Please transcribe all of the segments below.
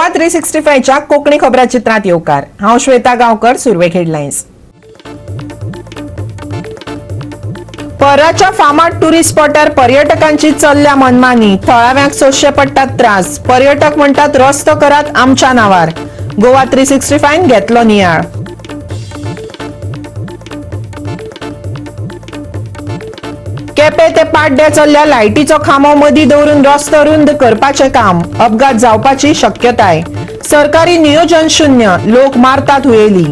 गोवा 365 च्या कोंकणी खबराचित्रांत येवकार. हांव श्वेता गांवकर. सुरवेक हेडलायन्स. पराच्या फामाद टुरिस्ट स्पॉटार पर्यटकांची चल्ल्या मनमानी. थळाव्यांक सोंसचे पडटात त्रास. पर्यटक म्हणटात रस्तो करात आमच्या नावार. गोवा 365 घेतलो नियाळ. केपे ते पाड्ड्या चल्ल्या लायटीचो खांबो मदीं दवरून रस्तो रुंद करपाचें काम. अपघात जावपाची शक्यताय. सरकारी नियोजन शून्य. लोक मारतात हुयेली.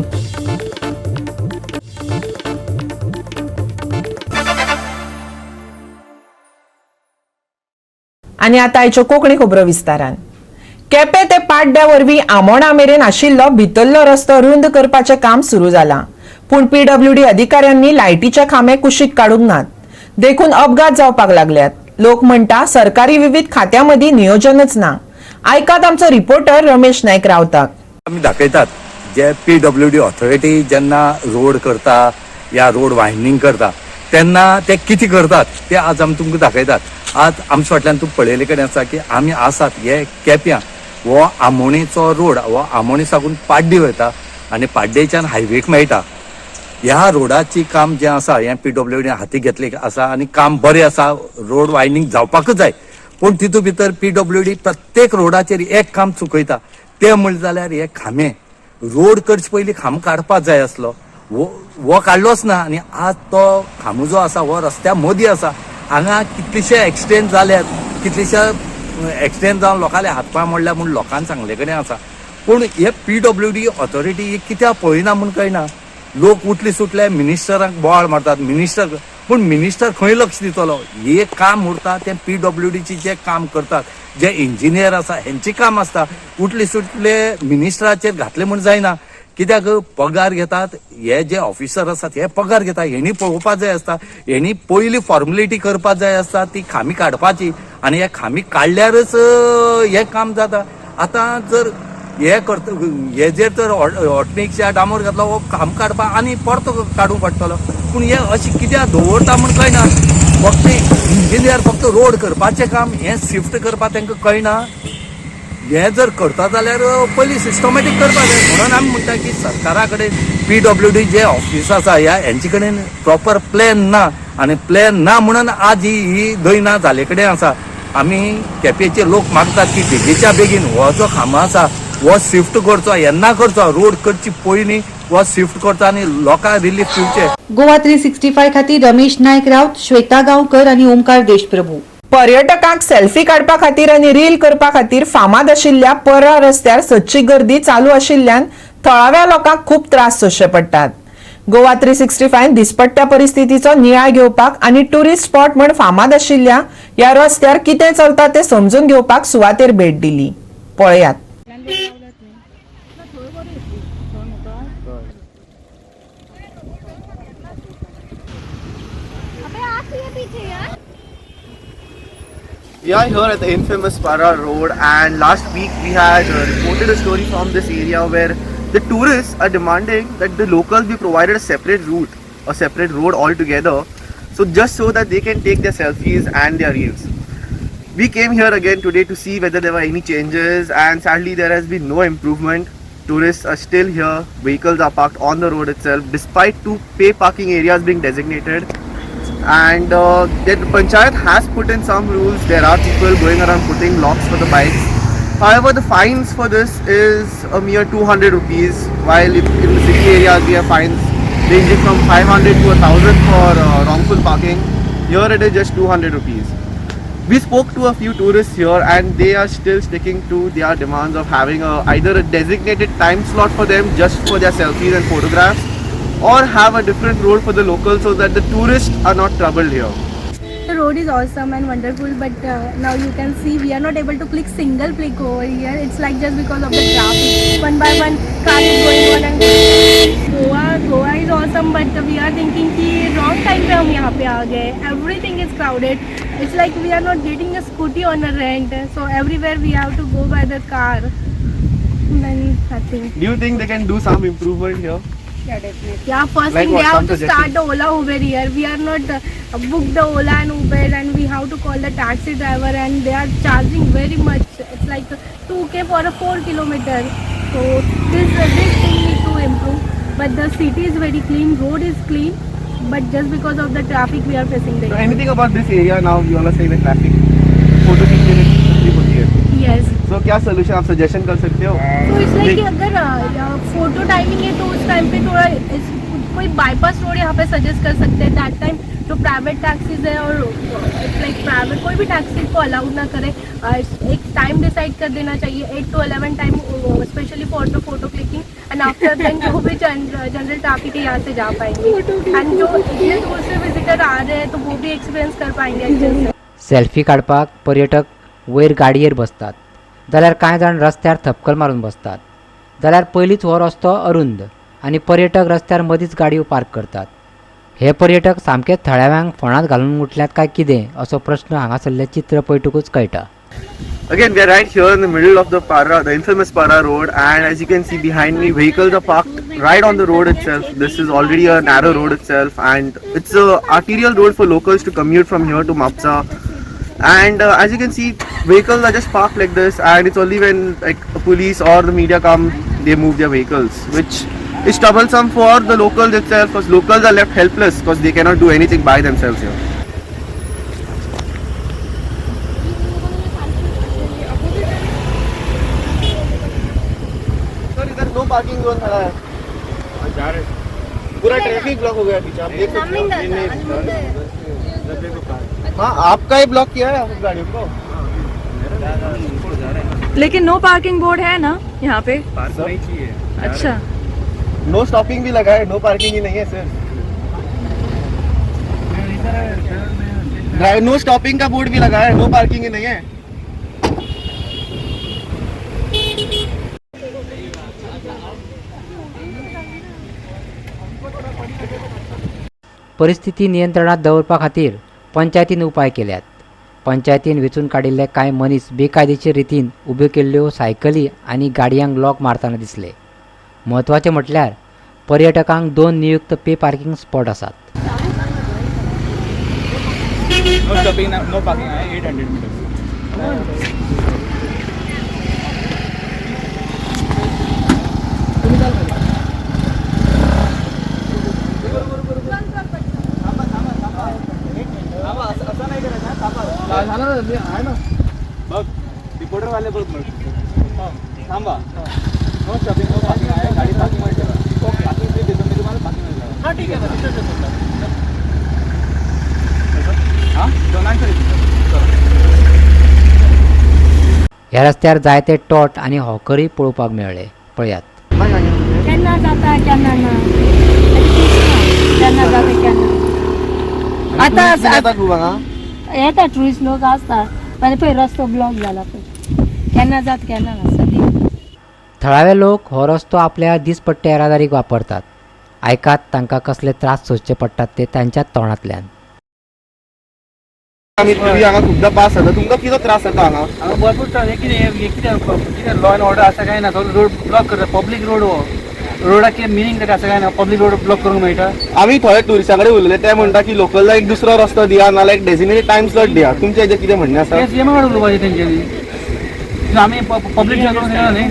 आनी आतां आयच्यो कोंकणी खबरो विस्तारान. केपे ते पाड्ड्या वरवीं आमोणा मेरेन आशिल्लो भितरलो रस्तो रुंद करपाचें काम सुरू जालां. पूण पीडब्ल्यूडी अधिकाऱ्यांनी लायटीचे खांबे कुशीक काडूंक नात, देखून अपघात जावपाक लागल्यात. लोक म्हणटा सरकारी विविध खात्यां मदीं नियोजनच ना. आयकात आमचो रिपोर्टर रमेश नायक रावताक. आमी दाखयतात जे पीडब्ल्यूडी ऑथॉरिटी जेन्ना रोड करता या रोड वायडनींग करता तेन्ना ते कितें करतात ते आज आमी तुमकां दाखयतात. आज आमच्या फाटल्यान तुमी पळयले कडेन आसा की आमी आसात हे केप्यां. हो आमोणेचो रोड, हो आमोणे साकून पाड्डी वयता आनी पाड्डेच्यान हायवेक मेळटा. ह्या रोडाची काम जें आसा हें पीडब्ल्यूडी हाती घेतलें आसा आनी काम बरें आसा. रोड वायडनींग जावपाकच जाय, पूण तितूंत भितर पीडब्ल्यूडी प्रत्येक रोडाचेर एक काम चुकयता, तें म्हणलें जाल्यार हे खांबे. रोड करचे पयलीं खांबो काडपाक जाय आसलो, हो काडलोच ना आनी आज तो खांबो जो आसा हो रस्त्या मदीं आसा. हांगा कितलेशे एक्सिडेंट जाल्यात, कितलेशे एक्सिडेंट जावन लोकांले हात पांय मोडल्या म्हूण लोकांक सांगले कडेन आसा. पूण हे पीडब्ल्यूडी ऑथॉरिटी ही कित्याक पळयना म्हूण कळना. लोक उठले सुटले मिनिस्टरांक बोवाळ मारतात, मिनिस्टर, पूण मिनिस्टर खंय लक्ष दितलो? हे काम उरता तें पीडब्ल्यूडीची जे काम करतात, जे इंजिनियर आसा हेंचें काम आसता. उठले सुटले मिनिस्टराचेर घातले म्हूण जायना, कित्याक पगार घेतात हे जे ऑफिसर आसात, हे पगार घेतात. हेणी पळोवपाक जाय आसता, हेणी पयली फॉर्मेलिटी करपाक जाय आसता ती खांबी काडपाची आनी हे खांबी काडल्यारच हें काम जाता. आतां जर हे करता, हेजेर तर हॉटमिक्स या डांबर घातलो, हो खांब काडपाक आनी परतो काडूंक पडटलो. पूण हे अशें कित्याक दवरता म्हूण कळना. फक्त इंजिनियर फक्त रोड करपाचें काम, हें शिफ्ट करपाक तांकां कळना. हें जर करता जाल्यार पयलीं सिस्टमॅटीक करपाक जाय. म्हणून आमी म्हणटा की सरकारा कडेन पीडब्ल्यूडी जे ऑफिस आसा ह्या हेंचे कडेन प्रॉपर प्लॅन ना आनी प्लॅन ना म्हणून आज ही ही दैना जाले कडेन आसा. आमी केपेंचे लोक मागतात की बेगीच्या बेगीन हो जो खांबो आसा हो शिफ्ट करचो. येन्ना करचो, रोड करची पयलीं हो शिफ्ट करचो आनी लोकांक रिलीफ दिवचें. गोवा 365 खातीर रमेश नायक राऊत, श्वेता गांवकर आणि ओमकार देशप्रभू. पर्यटकांक सेल्फी काडपा खातीर आनी रील करपा खातीर फामाद आशिल्ल्या पर्रा रस्त्यार सदची गर्दी चालू आशिल्ल्यान थळाव्या लोकांक खूब त्रास सोंसचे पडटात. गोवा 365 दिसपट्ट्या परिस्थितीचो नियाळ घेवपाक आनी टुरिस्ट स्पॉट म्हण फामाद आशिल्ल्या ह्या रस्त्यार कितें चलता तें समजून घेवपाक सुवातेर भेट दिली. पळयात. अबे आ क्यों पीछे यार? We are here at the infamous Parra Road, and last week we had reported a story from this area where the tourists are demanding that the locals be provided a separate route, a separate road altogether, so just so that they can take their selfies and their reels. We came here again today to see whether there were any changes, and sadly there has been no improvement. Tourists are still here, vehicles are parked on the road itself, despite two pay parking areas being designated. And the panchayat has put in some rules. There are people going around putting locks for the bikes. However, the fines for this is a mere 200 rupees, while if in the city areas we have fines ranging from 500 to 1000 for wrongful parking. Here it is just 200 rupees. We spoke to a few tourists here, and they are still sticking to their demands of having either a designated time slot for them just for their selfies and photographs, or have a different road for the locals so that the tourists are not troubled here. The road is awesome and wonderful, but now you can see we are not able to click single click over here. It's like just because of the traffic. One by one car is going on and Goa, Goa is awesome, but we are thinking कि wrong time pay हम यहाँ pay आ गए. Everything is crowded. It's like we are not getting a scooty on a rent, so everywhere we have to go by the car. Then nothing. Do you think they can do some improvement here? Yeah, definitely. Yeah, first Like thing what? they have Some to start suggestions? the Ola Uber here. We are not booked the Ola and Uber, and we have to call the taxi driver, and they are charging very much. much. It's like 2K for a 4 kilometer. So this thing need to improve. But the city is very clean, road is clean, but just because of the traffic we are facing the So issue. Anything about this area now you all are saying the traffic photo खींचने में तकलीफ होती है. Yes. So क्या solution आप suggestion कर सकते हो? तो it's like कि अगर फोटो टाइमिंग है तो उस टाइम पे थोड़ा कोई बाईपास रोड यहाँ पे सजेस्ट कर सकते हैं। That time जो प्राइवेट टैक्सीज है और it's like private कोई भी टैक्सी को अलाउड ना करे। एक टाइम डिसाइड कर देना चाहिए, 8 to 11 time specially for the photo clicking and after then जो भी जनरल ट्रैफिक है यहाँ से जा पाएंगे एंड जो इतने दूर से विजिटर आ रहे हैं तो वो भी एक्सपीरियंस कर पाएंगे अच्छे से। सेल्फी काडपाक पर्यटक वयर गाडयेर बसतात जाल्यार कांय जाण रस्त्यार थपकल मारून बसतात जाल्यार पयलींच हो रस्तो अरुंद आनी पर्यटक रस्त्यार मदींच गाडयो पार्क करतात। हे पर्यटक सामके थळाव्यांक फोंडांत घालून उठल्यात काय कितें असो प्रश्न हांगासरलें चित्र पळयतकूच कळटा। Again, we are right here in the middle of the Parra, the infamous Parra road, and as you can see behind me, vehicles are parked right on the road itself. This is already a narrow road itself, and it's a arterial road for locals to commute from here to Mapsa. And as you can see, vehicles are just parked like this, and it's only when like the police or the media come, they move their vehicles, which is troublesome for the locals itself, because locals are left helpless because they cannot do anything by themselves here. Sir इधर no parking John खड़ा है, पूरा traffic block हो गया पीछे, आप देख सकते हो। हाँ, आपका ही ब्लॉक किया है आप गाड़ियों को। लेकिन नो पार्किंग बोर्ड है ना यहाँ पे? नहीं चाहिए। अच्छा, नो स्टॉपिंग भी लगा है, नो पार्किंग ही नहीं है सर। नो स्टॉपिंग का बोर्ड भी लगा है, नो पार्किंग ही नहीं है। परिस्थिती नियंत्रणात दवरपा खातीर पंचायतीन उपाय केल्यात। पंचायतीन वेंचून काडिल्ले कांय मनीस बेकायदेशीर रितीन उब्यो केल्ल्यो सायकली आनी गाडयांक लॉक मारतना दिसले। म्हत्वाचें म्हटल्यार पर्यटकांक 2 नियुक्त पे पार्किंग स्पॉट आसात। No stopping, no parking आहे 800 meters. बघ रिपोर्टर वाले बघ, थांबा। नो स्टॉपिंग नो पार्किंग आहे, गाडी पार्किंग मध्ये ठेवा। पार्किंग फ्री देतो मी तुम्हाला, पार्किंग मध्ये ठेवा। हां ठीक आहे, हां दोनांचं। ह्या रस्त्यार जायते टॉट आनी हॉकरूय पळोवपाक मेळ्ळे। पळयात। केन्ना जाता केन्ना ना, केन्ना जाता केन्ना। आतां खूब हांगा येता टुरिस्ट लोक आसता, पण पळय रस्तो ब्लॉक जाला पळय, केन्ना जाता केन्ना ना सदी। थळावे लोक हो रस्तो आपल्या दिसपट्टे येरादारीक वापरतात। आयकात तांकां कसले त्रास सोंसचे पडटात ते तांच्याच तोंडांतल्यान। आमी तुमी हांगा खुबदां पास जाता, तुमकां कितें त्रास जाता हांगा? हांगा भरपूर त्रास। हे कितें कितें कितें लॉ एंड ऑर्डर आसा काय ना? सगळो रोड ब्लॉक करता, पब्लीक रोड हो। रोडाक कितें मिनींग तरी आसा काय ना? पब्लीक रोड ब्लॉक करूंक मेळटा? आमी थोडे टुरिस्टां कडेन उलयले, ते म्हणटा की लोकलाक एक दुसरो रस्तो दिया, नाल्यार एक डेजिग्नेटेड टायम स्लॉट दिया। तुमचें हेजेर कितें म्हणणें आसा? तें सीएमा कडेन उलोवपाचें तेंच्यांनी। आमी पब्लीक करूंक शकना न्ही।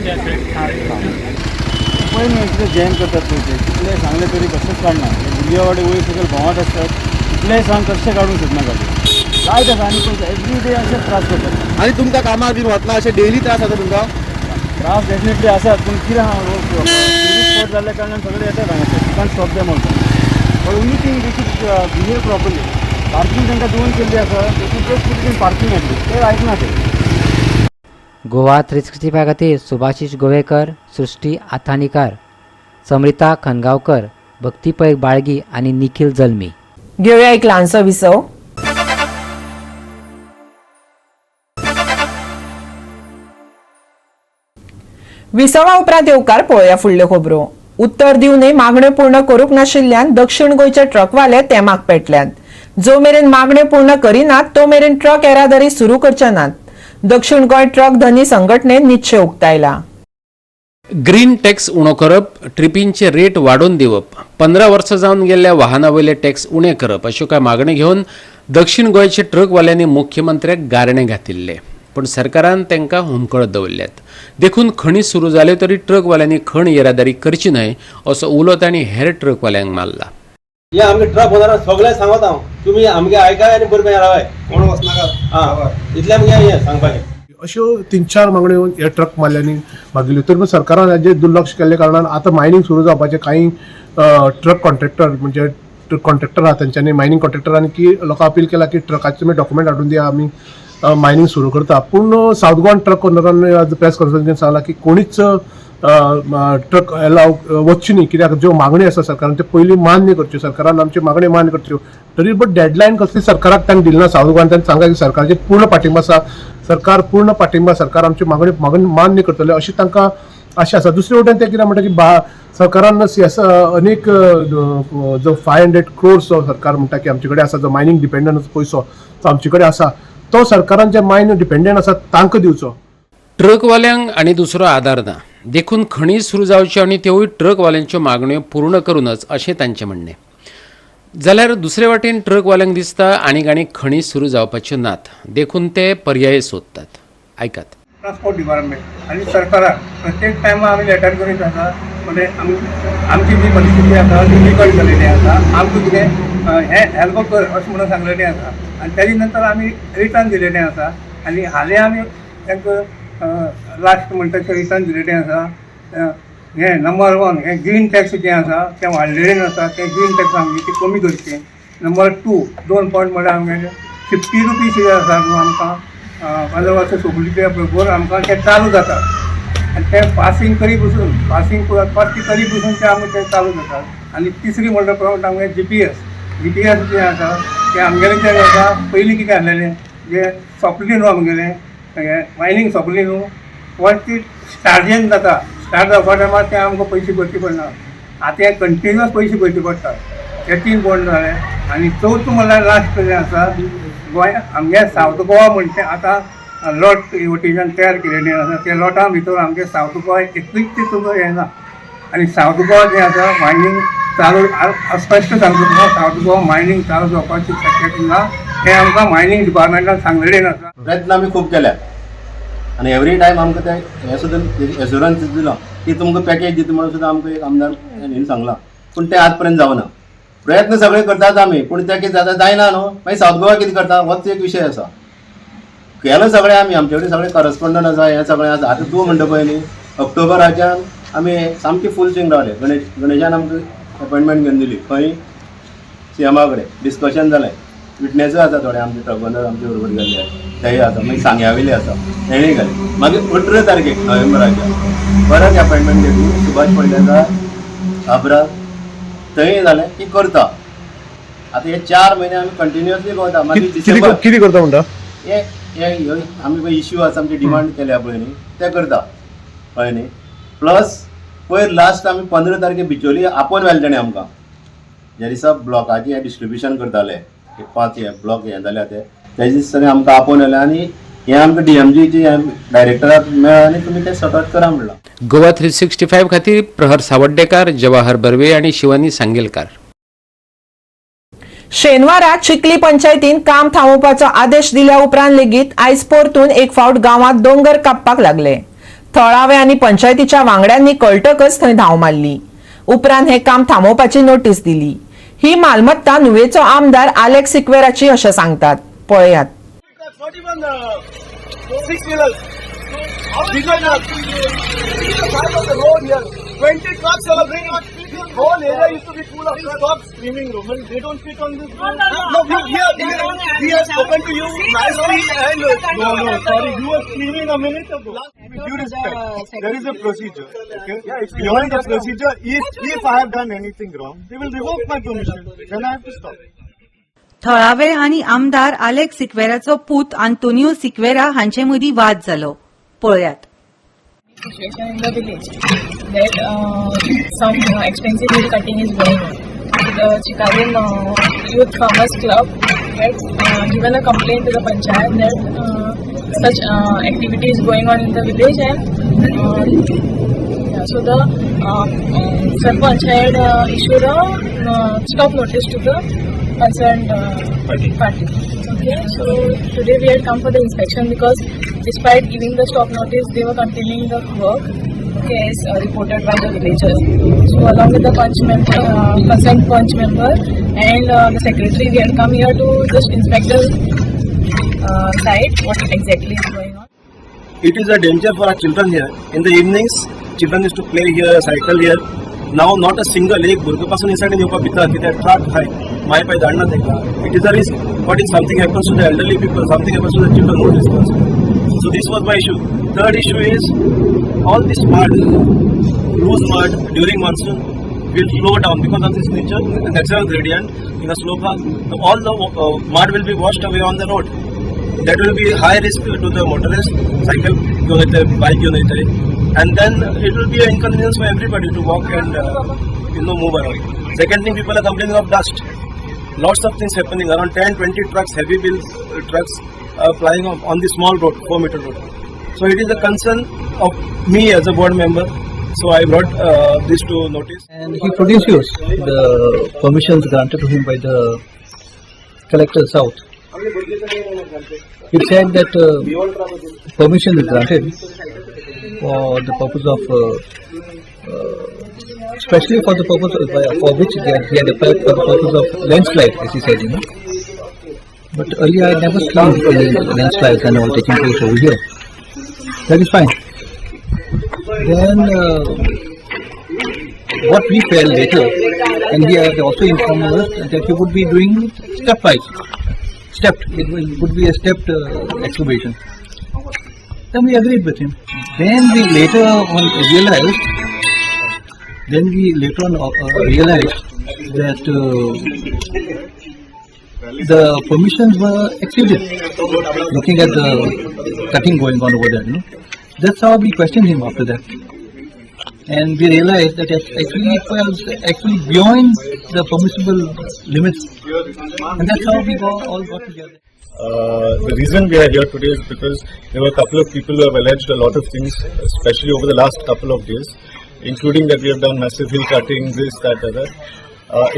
पळय न्ही कितले जॅम करतात पळय ते, कितले सांगले तरी कशेंच काडना। भुरगे वाडे वयर सकयल भोंवत आसतात, कितलेय सांग कशें काडूंक शकना गाडी। जायत आसा आनी एवरी डे अशेच त्रास करतात। आनी तुमकां कामार बीन वतना अशें डेली त्रास जाता तुमकां? त्रास डेफिनेटली आसात, पूण कितें आहा टुरिस्ट स्पॉट जाल्ल्या कारणान सगळे येतात हांगासर, you can't stop them also. But only thing they should behave properly. Parking तांकां दोन केल्ली आसा, they should just put in parking at least, ते आयकना ते। गोवा 365 खातीर सुभाषिश गोवेकर, सृष्टी आथानीकार, समृता खनगांवकर, भक्ती पै बाळगी आनी निखिल जल्मी। घेवया एक ल्हानसो विसव। विसवा उपरांत येवकार पळोवया फुडल्यो खबरो। उत्तर दिवनय मागण्यो पूर्ण करूंक नाशिल्ल्यान दक्षिण गोंयचे ट्रकवाले तेमाक पेटल्यात। जो मेरेन मागण्यो पूर्ण करिनात तो मेरेन ट्रक येरादारी सुरू करचे नात। दक्षिण गोंय ट्रक धनी संघटनेन निश्चय उक्तायला। ग्रीन टॅक्स उणो करप, ट्रिपींचे रेट वाडोवन दिवप, 15 वर्सां जावन गेल्ल्या वाहना वयले टॅक्स उणे करप अश्यो कांय मागण्यो घेवन दक्षिण गोंयचे ट्रकवाल्यांनी मुख्यमंत्र्याक गारणें घातिल्लें। पूण सरकारान तांकां हुमकळत दवरल्यात. देखून खणी सुरू जाल्यो तरी ट्रकवाल्यांनी खण येरादारी करची न्हय असो उलो तांणी हेर ट्रकवाल्यांक मारला. हे आमगे ट्रक ओनराक सगळें सांगत हांव, तुमी आमगे आयकाय आनी बरें रावाय, कोण वचनाका. आं, इतलें आमगे हें सांगपाचें. अश्यो 3-4 मागण्यो ह्या ट्रक माल्ल्यांनी मागिल्ल्यो. तरी पण सरकारान हाजेर दुर्लक्ष केल्ल्या कारणान आतां मायनींग सुरू जावपाचें कांय ट्रक कॉन्ट्रॅक्टर म्हणजे कॉन्ट्रॅक्टर आहा तेंच्यांनी मायनींग कॉन्ट्रॅक्टरांनी की लोकांक अपील केला की ट्रकाचे तुमी डॉक्युमेंट हाडून दिया, आमी मायनींग सुरू करता. पूण सावथ गोवन ट्रक ओनरान आज प्रेस कॉन्फरन्स सांगला की कोणीच ट्रक एलाव वचची न्ही, कित्याक ज्यो मागण्यो आसा सरकारान त्यो पयलीं मान्य करच्यो, सरकारान आमच्यो मागण्यो मान्य करच्यो. तरी बट डेडलायन कसली सरकाराक तांणी दिली ना. सावथ गोवान तांणी सांगला की सरकाराचेर पूर्ण पाठिंबो आसा, सरकार पूर्ण पाठिंबा, सरकार आमची मागणी मान्य करतले अशी तांकां आशा आसा. दुसरे वटेन ते कितें म्हणटा की सरकारान सी एस अनेक जो 500 क्रोर्स जो सरकार म्हणटा की आमचे कडेन आसा, जो मायनींग डिपेंडंट पयसो तो आमचे कडेन आसा, तो सरकारान जे मायन डिपेंडंट आसा तांकां दिवचो. ट्रकवाल्यांक आनी दुसरो आदार ना, देखून खणी सुरू जावच्यो आनी त्योय ट्रकवाल्यांच्यो मागण्यो पूर्ण करूनच अशें तांचें म्हणणें. जाल्यार दुसरे वाटेन ट्रकवाल्यांक दिसता आनीक आनीक खणी सुरू जावपाच्यो नात, देखून ते पर्याय सोदतात. आयकात. ट्रान्सपोर्ट डिपार्टमेंट आनी सरकाराक प्रत्येक टायमार आमी लेटर करीत आसा, म्हणजे आमची जी परिस्थिती आसा ती बिकट जालेली आसा, आमकां कितें हें हेल्प कर अशें म्हणून सांगलेलें आसा आनी तेजे नंतर आमी रिटर्न दिलेलें आसा आनी हालीं आमी तांकां लास्ट म्हणटा तें रिटर्न दिलेलें आसा. हें नंबर 1 हें ग्रीन टॅक्स जें आसा तें वाडलेलें आसा, तें ग्रीन टॅक्स आमगे ती कमी करचें. नंबर 2 2 पॉयंट म्हणल्यार आमगेलें 50 रुपीज जें आसा न्हू आमकां 15 वर्सां सोंपली त्या बरोबर आमकां तें चालू जाता आनी तें पासींग करी बसून पासींग पार्टी करी बसून तें आमकां तें चालू जाता. आनी तिसरी म्हणल्यार प्रमाण आमगें जी पी एस जें आसा तें आमगेलें जें आसा पयलीं कितें आहलेलें जें सोंपली न्हू आमगेलें हें मायनींग सोंपली न्हू वच ती स्टार्ट जाता, स्टार्ट जावपा टायमार तें आमकां पयशे भरचे पडना, आतां हें कंटिन्युअस पयशे भरचे पडटा. ते 3 पॉयंट जाले. आनी चवथो म्हणल्यार लास्ट जें आसा गोंय आमगे सावथ गोवा म्हणचे आतां लॉट वटेच्यान तयार केलेलें आसा, त्या लॉटा भितर आमगे सावथ गोवा एकूच तितूंत येना आनी सावथ गोवा जें आसा मायनींग चालू अस्पश्ट सांगता तुमकां, सावथ गोवा मायनींग चालू जावपाची शक्यता ना, हें आमकां मायनींग डिपार्टमेंटान सांगलेलें आसा. प्रयत्न आमी खूब केल्या आनी एवरी टायम आमकां ते हें सुद्दां एश्युरन्स दिलो की तुमकां पॅकेज दिता म्हणून सुद्दां आमकां एक आमदार हेणी सांगलां, पूण तें आज पर्यंत जावना. प्रयत्न सगळे करतात आमी, पूण तें कितें जाता जायना न्हू. मागीर सावथ गोवा कितें करता होच एक विशय आसा. केलो सगळें आमी, आमचे कडेन सगळे करस्पॉन्डंट आसा, हें सगळें आसा. आतां तूं म्हणटा पळय न्ही, ऑक्टोबराच्यान आमी सामकी फूल स्विंग रावले. गणेशान आमकां अपॉयंटमेंट घेवन दिली खंय सीएमा कडेन डिस्कशन जालें. विटनेसूय आसा थोडे आमचे ट्रक ओनर आमचे बरोबर गेल्ले तेय आसा, मागीर सांग्या वयले आसा तेणेय घाले. मागीर 18 तारखेक नोव्हेंबराच्या परत अपॉयंटमेंट घेतली सुभाष फळदेसाय आब्रा, थंय जालें की करता. आतां हे 4 म्हयने आमी कंटिन्युअसली भोंवता. मागीर डिसेंबर कितें करता म्हणटा हे हे आमी पळय इश्यू आसा, आमची डिमांड केल्या पळय न्ही ते करता, कळ्ळें न्ही. प्लस पयर लास्ट आमी 15 तारखेक बिचोली आपोवन व्हेलें तेणें आमकां, ज्या दिसा ब्लॉकाचें हें डिस्ट्रिब्युशन करताले, हे 5 हे ब्लॉक हे जाल्या ते त्या दिसांनी आमकां आपोवन व्हेलें आनी हें आमकां डीएमजीचे डायरेक्टराक मेळ्ळा आनी तुमी तें सॉर्ट आवट करा म्हणलां. गोवा 365 खातीर प्रहर सावड्डेकार, जवाहर बर्वे आणि शिवानी सांगेलकार. शेनवारा चिखली पंचायतीन काम थांबोवपाचो आदेश दिल्या उपरांत लेगीत आयज परतून एक फावट गांवांत दोंगर कापपाक लागले. थळावे आनी पंचायतीच्या वांगड्यांनी कळटकच थंय धांव मारली. उपरांत हे काम थांबोवपाची नोटीस दिली. ही मालमत्ता नुवेचो आमदार आलेक्स सिक्वेराची अशें सांगतात. पळयात. Six wheelers. Bigger trucks. See the size of the road here. 20 trucks are bringing. This whole area used to be full of trucks. Stop screaming, Roman. They don't fit on this road. No, we have spoken to you nicely and no, no, sorry, you were screaming a minute ago. With due respect, there is a procedure. Okay, beyond the procedure, if I have done anything wrong, they will revoke my permission. Then I have to stop. थळावे आनी आमदार Alex सिक्वेराचो पूत आंतोनियो सिक्वेरा हांचे मदीं वाद जालो. पळयात. Situation in the village that some expensive hill cutting is going on. The Chicalim Youth Farmers Club had given a complaint to the panchayat that such activity is going on in the village and yeah, so the sarpanch had issued a stop notice to the concerned party. Okay, so today we had come for the inspection because despite giving the stop notice, they were continuing the work. Okay, as reported by the villagers. So along with the punch member, concerned punch member and the secretary, we had come here to just inspect the site, what exactly is going on. It is a danger for our children here. In the evenings, children used to play here, cycle here. Now, not a single एक भुरगो पासून inside येवपाक भिता कित्याक truck hi my पाय धाडना तांकां. It is a risk. What if something happens to the elderly people, something happens to the children, who is responsible? So this was my issue. Third issue is all this mud, loose mud during monsoon will flow down because of this nature, natural gradient in a slope. All the mud will be washed away on the road. That will be high risk to the motorist, cycle घेवन येतले, bike घेवन येतले, and then it will be an inconvenience for everybody to walk and move around. Second thing, people are complaining of dust. Lots of things happening, around 10-20 trucks, heavy wheel trucks flying on the small road, 4-meter road. So it is a concern of me as a board member. So I brought this to notice. And he produces the permissions granted to him by the Collector South. He said that permission is granted for the purpose of, especially for the purpose of, for which he had applied for the purpose of landslide, as he said, you know. But earlier I had never seen any landslides and all taking place over here. That is fine. Then what we felt later, and he had also informed us that he would be doing it stepwise. Stepped, it would be a stepped excavation. Then we agreed with him. Then we later on realized. That the permissions were exceeded. Looking at the cutting going on over there, you know. That's how we questioned him after that, and we realized that actually it was actually beyond the permissible limits, and that's how we all got together. The reason we are here today is because there were a couple of people who have alleged a lot of things, especially over the last couple of days, including that we have done massive hill cutting, this, that, other.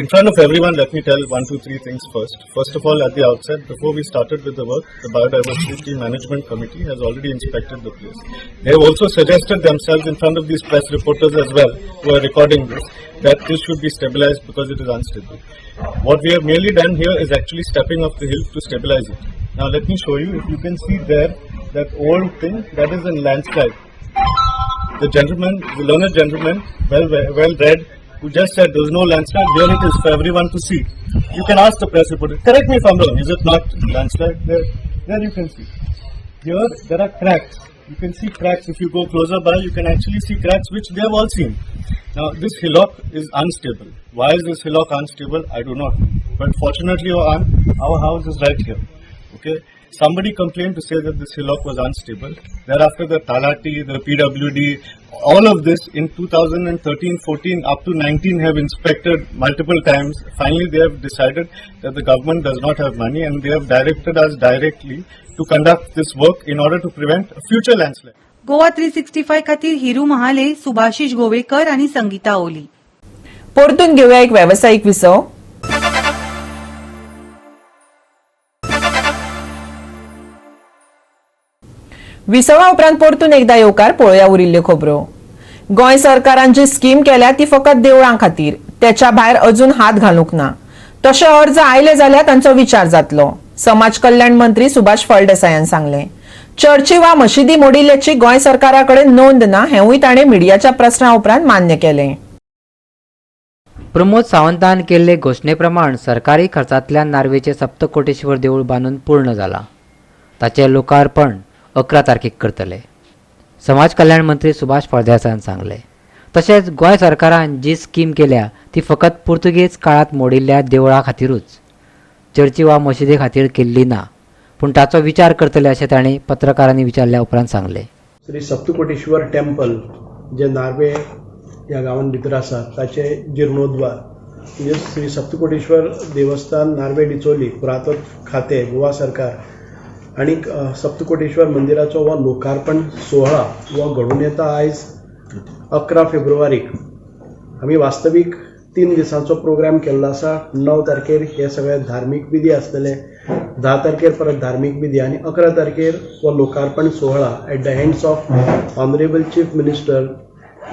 In front of everyone, let me tell 1, 2, 3 things first. First of all, at the outset, before we started with the work, the Biodiversity Management Committee has already inspected the place. They have also suggested themselves in front of these press reporters as well, who are recording this, that this should be stabilized because it is unstable. What we have merely done here is actually stepping up the hill to stabilize it. Now let me show you, if you can see there, that old thing, that is a landslide. The gentleman, the learned gentleman, well read, who just said there is no landslide, there it is for everyone to see. You can ask the press reporter, correct me if I'm wrong, is it not landslide? There you can see. Here there are cracks. You can see cracks. If you go closer by, you can actually see cracks which they have all seen. Now this hillock is unstable. Why is this hillock unstable? I do not know. But fortunately our house is right here. Okay. Somebody complained to say that this hillock was unstable. Thereafter, the Talati, the PWD, all of this in 2013, 14, up to 19 have inspected multiple times. Finally, they have decided that the government does not have money and they have directed us directly to conduct this work in order to prevent a future landslide. Goa 365 खातीर हिरू महाले, सुभाषिश गोवेकर आनी संगीता ओली. परतून घेऊया एक व्यावसायिक विसव. विसवा उपरांत परतून एकदा येवकार पळोवया उरिल्ल्यो खबरो. गोंय सरकारान जी स्कीम केल्या ती फकत देवळां खातीर, त्याच्या भायर अजून हात घालूंक ना. तशे अर्ज आयले जाल्यार तांचो विचार जातलो, समाज कल्याण मंत्री सुभाष फळदेसायान सांगलें. चर्ची वा मशिदी मोडिल्ल्याची गोंय सरकारा कडेन नोंद ना हेंवूय ताणें मिडियाच्या प्रस्ना उपरांत मान्य केलें. प्रमोद सावंतान केल्ले घोशणे प्रमाण सरकारी खर्चांतल्यान नार्वेचें सप्तकोटेश्वर देवूळ बांदून पूर्ण जालां. ताचें लोकार्पण 11 तारखेक करतले, समाज कल्याण मंत्री सुभाष फळदेसायान सांगलें. तशेंच गोंय सरकारान जी स्कीम केल्या ती फकत पुर्तुगेज काळांत मोडिल्ल्या देवळां खातीरूच, चर्ची वा मशिदे खातीर केल्ली ना, पूण ताचो विचार करतले अशें तांणी पत्रकारांनी विचारल्या उपरांत सांगलें. श्री सप्तकोटेश्वर टेम्पल जे नार्वे ह्या गांवान भितर आसा ताचें जिर्णोद्वार म्हणजे श्री सप्तकोटेश्वर देवस्थान नार्वे डिचोली पुरातत्व खातें गोवा सरकार आनीक सप्तकोटेश्वर मंदिराचो हो लोकार्पण सोहळा हो घडून येता आयज 11 फेब्रुवारीक. आमी वास्तवीक 3 दिसांचो प्रोग्राम केल्लो आसा. 9 तारखेर हे सगळे धार्मीक विधी आसतले, 10 तारखेर परत धार्मीक विधी आनी 11 तारखेर हो लोकार्पण सुवाळा at the hands of honourable chief minister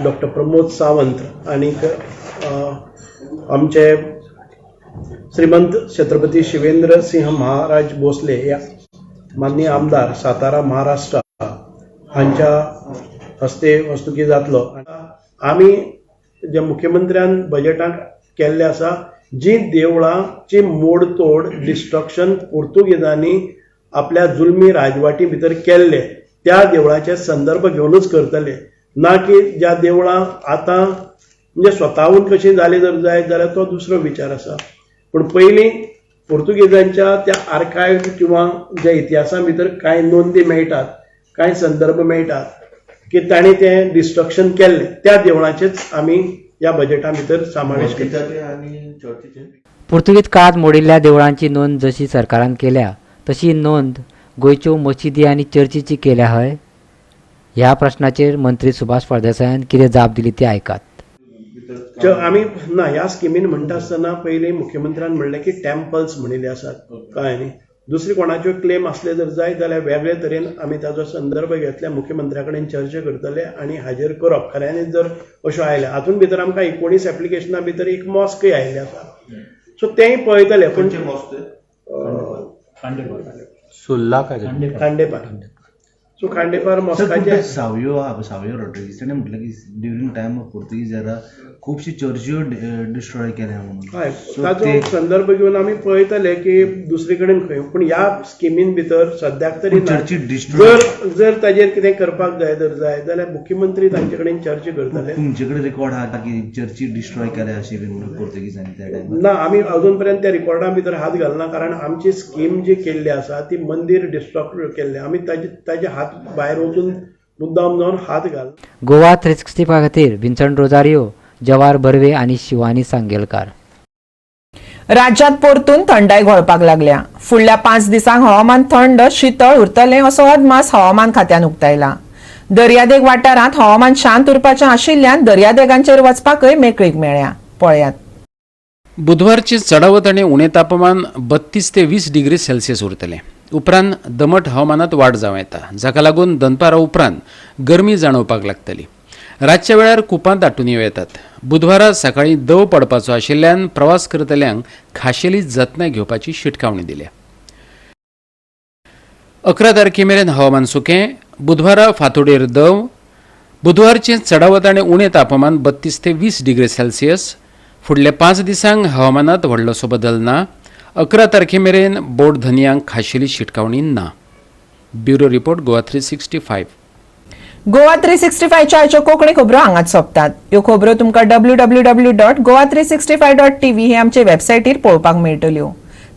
doctor Pramod Sawant आनीक आमचे श्रीमंत छत्रपती शिवेंद्र सिंह महाराज भोसले ह्या माननीय आमदार सातारा महाराष्ट्र हांच्या हस्ते वस्तुकी जातलो. आमी जे मुख्यमंत्र्यान बजेटाक केल्ले आसा, जी देवळांची मोडतोड डिस्ट्रक्शन पुर्तुगेजांनी आपल्या जुलमी राजवाटी भितर केल्ले त्या देवळाचे संदर्भ घेवनूच करतले, ना की ज्या देवळां आतां म्हणजे स्वताहून कशी जाली जर जायत जाल्यार तो दुसरो विचार आसा. पूण पयलीं पुर्तुगेजांच्या त्या आर्कायव किंवा ज्या इतिहासा भितर कांय नोंदी मेळटात, कांय संदर्भ मेळटात की तांणी तें डिस्ट्रक्शन केल्लें, त्या देवळाचेच आमी ह्या बजेटा भितर समावेश केला. पुर्तुगेज काळांत मोडिल्ल्या देवळांची नोंद जशी सरकारान केल्या तशी नोंद गोंयच्यो मशिदी आनी चर्चीची केल्या हय? ह्या प्रश्नाचेर मंत्री सुभाष फळदेसायान कितें जाप दिली ती आयकात. आमी ना ह्या स्किमीन म्हणटा आसतना पयलीं मुख्यमंत्र्यान म्हणलें की टेम्पल्स म्हणिल्ले आसात, कळ्ळें न्ही. दुसरी कोणाच्यो क्लेम आसले जर जाय जाल्यार वेगळे तरेन आमी ताजो संदर्भ घेतले, मुख्यमंत्र्या कडेन चर्चा करतले आनी हाजेर करप. खऱ्यांनीच जर अश्यो आयल्या हातून भितर आमकां 19 एप्लिकेशना भितर एक मॉस्कय आयिल्लें आसा, सो तेंय पळयतले. पूण सुर्ला खांडेपार, सो खांडेपार मॉस्काचे सावयो आहा, सावयो रॉड्रिगीज ताणें म्हटलें की during time of Portuguese era खुबशी चर्च्यो डिस्ट्रॉय केल्या म्हणून. हय, ताचो संदर्भ घेवन आमी पळयतले की दुसरे कडेन खंय, पूण ह्या स्किमीन भितर सद्याक तरी जर जर ताजेर कितें करपाक जाय जर जाय जाल्यार मुख्यमंत्री तांचे कडेन चर्चा करतले. तुमचे कडेन रेकॉर्ड आहा की चर्ची डिस्ट्रॉय केल्या अशी बी म्हणून पुर्तुगीजांनी त्या टायमार? ना, आमी अजून पर्यंत त्या रेकॉर्डा भितर हात घालना, कारण आमची स्कीम जी केल्ली आसा ती मंदीर डिस्ट्रॉय केल्लें, आमी ताजे हात भायर वचून मुद्दाम जावन हात घाल. गोवा 365 खातीर विन्संट रोजारियो, जवार बर्वे आनी शिवानी सांगेलकार. राज्यात परतून थंडाय घोळपाक लागल्या. फुडल्या 5 दिसांक हवामान थंड शीतळ उरतलें असो अदमास हवामान खात्यान उक्तायला. दर्यादेग वाठारांत हवामान शांत उरपाचें आशिल्ल्यान दर्यादेगांचेर वचपाकय मेकळीक मेळ्ळ्या. पळयात. बुधवारचे चडावत आनी उणें तापमान 32 ते 20 डिग्री सेल्सियस उरतलें. उपरांत दमट हवामानात वाड जावं येता, जाका लागून दनपारा उपरांत गरमी जाणवपाक लागतली. रातच्या वेळार कुपां दाटून येवं येतात. बुधवारा सकाळीं दव पडपाचो आशिल्ल्यान प्रवास करतल्यांक खाशेली जतनाय घेवपाची शिटकावणी दिल्या. 11 तारखे मेरेन हवामान सुकें. बुधवारा फांतोडेर दव. बुधवारचें चडावत आनी उणें तापमान 32 ते 20 डिग्री सेल्सियस. फुडल्या 5 दिसांक हवामानात व्हडलोसो बदल ना. 11 तारखे मेरेन बोट धनयांक खाशेली शिटकावणी ना. Bureau report, Goa 365. Goa 365च्या आयच्यो कोंकणी खबरो हांगाच सोंपतात. ह्यो खबरो तुमकां www.goa365.tv हे आमचे वेबसायटीर पळोवपाक मेळटल्यो.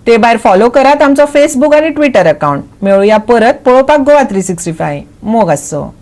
ते भायर फॉलो करात आमचो फेसबूक आनी ट्विटर अकाउंट. मेळुया परत पळोवपाक गोवा 365. मोग आसचो.